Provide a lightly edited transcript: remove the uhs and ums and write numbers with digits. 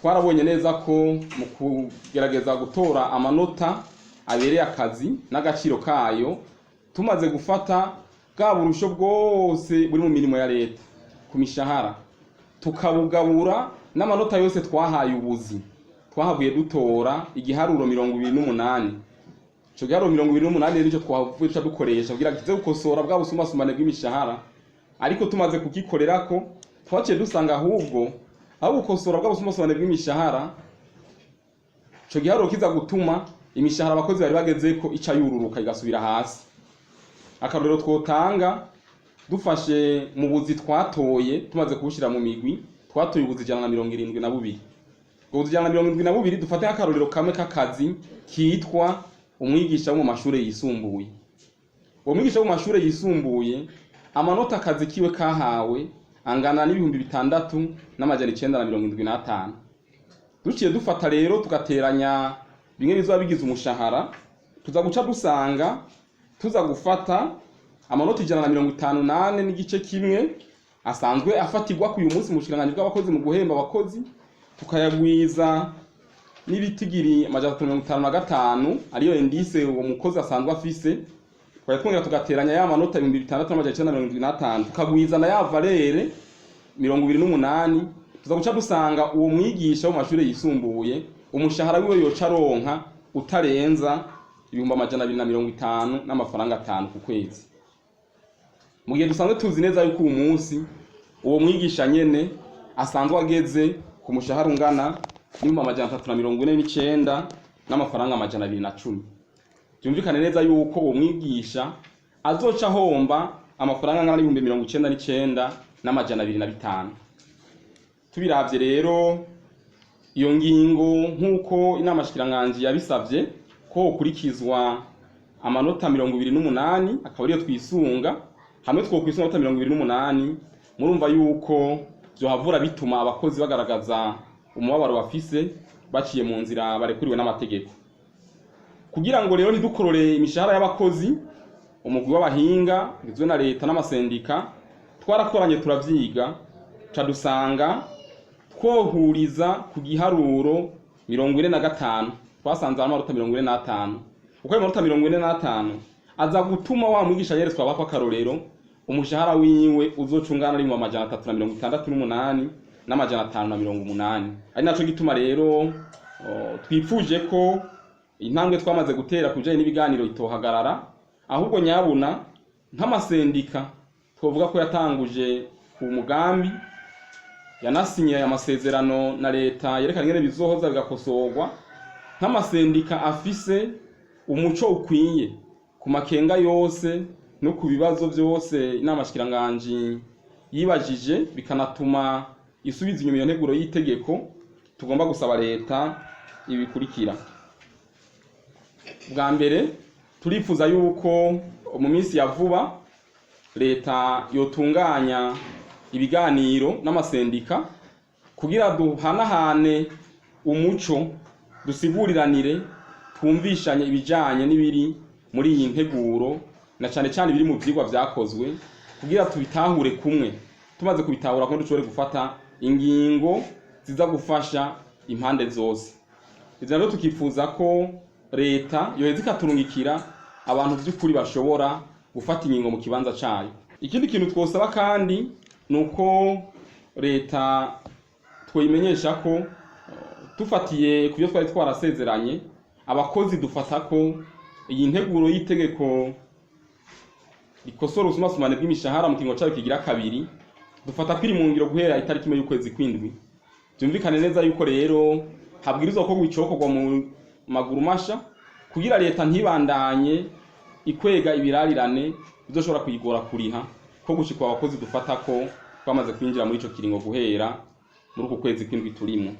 Twarabonye neza ko mu kugerageza gutora amanota abereye akazi n'agaciro kayo, tumaze gufata bwa burusho bwose buri mu mirimo ya leta ku mishahara, tukabugabura n'amanota yose twahaye ubuzi, twahavuye dutora igiharuro 28. Ico giharuro 28 rero nico twahavuye duca dukoresha kugira kize gukosora bwa busumbasumbane bw'imishahara. Ariko tumaze kugikorerako, twaciye dusanga ahubwo aho gukosora bwa busumbasumbane bw'imishahara, ico giharuro kiza gutuma imishahara abakozi bari bagezeko ica yururuka igasubira hasi. Akarorero twotanga, dufashe mu buzi twatoye, tumaze kubushira mu migwi, twatoye ubuzi 172. Ubwo buzi 172, dufate nk'akarorero kamwe k'akazi kitwa umwigisha wo mu mashure yisumbuye. Uwo mwigisha wo mu mashure yisumbuye, amanota akazi kiwe kahawe angana n'6975. Duciye dufata rero tugateranya bimwe bizoba bigize umushahara, tuza guca dusanga tuza gufata amanota 154.1 asanzwe afatirwa ku uyu munsi mu bushikiranganji bw'abakozi mu guhemba abakozi, tukayagwiza n'ibitigiri 355, ariyo indice uwo mukozi asanzwe afise, tukajya twongera tugateranya ya manota 6975, tukagwiza na ya valeur 28, tuza guca dusanga uwo mwigisha wo mu mashure yisumbuye umushahara wiwe yoca aronka utarenza 250,000 n'amafaranga 5 ku kwezi, mu gihe dusanzwe tuzi neza yuko uyu munsi uwo mwigisha nyene asanzwe ageze ku mushahara ungana n'349,210 n'amafaranga 210. Byumvikane neza yuko uwo mwigisha azoca ahomba amafaranga angana n'99,205. Tubiravye rero, iyo ngingo, nk'uko inama shikiranganji yabisavye ko hokurikizwa amanota 28, akaba ariyo twisunga, hamwe twokwisunga amanota 28, murumva yuko vyohavura bituma abakozi bagaragaza umubabaro bafise baciye mu nzira barekuriwe n'amategeko. Kugira ngo rero ntidukorore imishahara y'abakozi, umugwi w'abahinga ugizwe na leta n'amasendika twarakoranye, turavyiga, ca dusanga twohuriza ku giharuro 45. Twasanze amanota 45, uko ayo manota 45 aza gutuma wa mwigisha yeretswe abakwa akarorero, umushahara wiwe uzoca ungana ari mu 368,580. Ari naco gituma rero twipfuje ko intambwe twamaze gutera ku bijanye n'ibiganiro itohagarara, ahubwo nyabuna nk'amasendika twovuga ko yatanguje umugambi, yanasinye amasezerano na leta yerekana ingene bizohoza bigakosorwa, nk'amasendika afise umuco ukwiye ku makenga yose no ku bibazo byose inama shikiranganji yibajije, bikanatuma isubiza inyuma iyo nteguro y'itegeko, tugomba gusaba leta ibikurikira. Bwa mbere, turifuza yuko mu minsi ya vuba leta yotunganya ibiganiro n'amasendika kugira duhanahane umuco, dusiguriranire, twumvishanye ibijanye n'ibiri muri iyi nteguro, na cane cane ibiri mu vyigwa vyakozwe, kugira tubitahure kumwe. Tumaze kubitahura kumwe, dushobore gufata ingingo ziza gufasha impande zose. Ivyo navyo tukifuza ko leta yoheza ikaturungikira abantu vy'ukuri bashobora gufata ingingo mu kibanza cayo. Ikindi kintu twosaba kandi ni uko leta twoyimenyesha ko tufatiye ku byo twari twarasezeranye abakozi, dufata ko iyi nteguro y'itegeko rikosora ubusumbasumbane bw'imishahara mu kiringo cayo kigira kabiri, dufata ko iri mu ngiro guhera itariki 1 y'ukwezi kw'indwi. Byumvikane neza yuko rero habwirizwa ko icokorwa mu maguru masha kugira leta ntibandanye ikwega ibirarirane bizoshobora kuyigora kuriha, ko gushikwa abakozi dufata ko twamaze kwinjira muri ico kiringo guhera muri uku kwezi kw'indwi turimo.